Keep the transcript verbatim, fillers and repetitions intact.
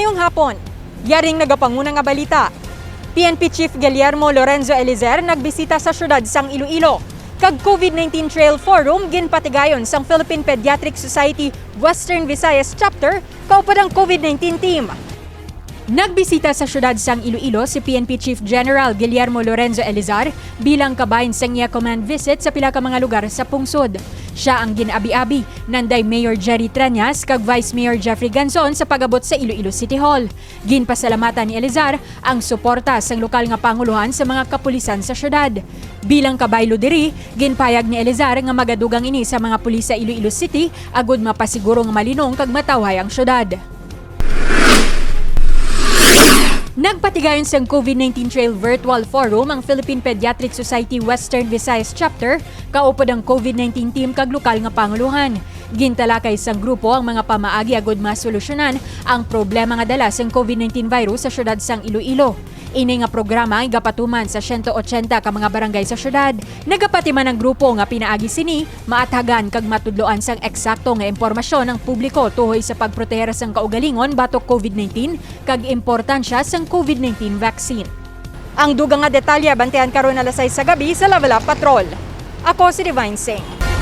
Ngayong hapon, yaring nagapanguna nga balita. P N P Chief Guillermo Lorenzo Elizer nagbisita sa siyudad sang Iloilo, kag COVID nineteen Trail Forum ginpatigayon sang Philippine Pediatric Society Western Visayas Chapter kaupod ang COVID nineteen team. Nagbisita sa siyudad sang Iloilo si P N P Chief General Guillermo Lorenzo Elizar bilang kabahin sang iya command visit sa pila ka mga lugar sa pungsod. Siya ang gin-abi-abi nanday Mayor Jerry Treñas kag Vice Mayor Jeffrey Ganzon sa pag-abot sa Iloilo City Hall. Ginpasalamatan ni Elizar ang suporta sang lokal nga pangulohan sa mga kapulisan sa siyudad. Bilang kabaylo diri, ginpayag ni Elizar nga magadugang ini sa mga pulis sa Iloilo City agud mapasiguro nga malinong kag matawhay ang siyudad. Nagpatigayon sang COVID nineteen Trail Virtual Forum ang Philippine Pediatric Society Western Visayas Chapter kaupod ang COVID nineteen team kag lokal nga pangulohan. Gintalakay sang grupo ang mga pamaagi agud masolusyonan ang problema nga dala sang COVID nineteen virus sa siyudad sang Iloilo. Ini nga programa igapatuman sa siyento otsenta ka mga barangay sa siyudad. Nagapatiman ang grupo nga pinaagi sini, maathagan kag matudloan sang eksakto nga impormasyon ang publiko tuhoy sa pagproteher sang kaugalingon batok COVID nineteen kag importansya sang COVID nineteen vaccine. Ang dugang nga detalye bantayan karon alas sais sa gabi sa Level Up Patrol. Ako si Divine Singh.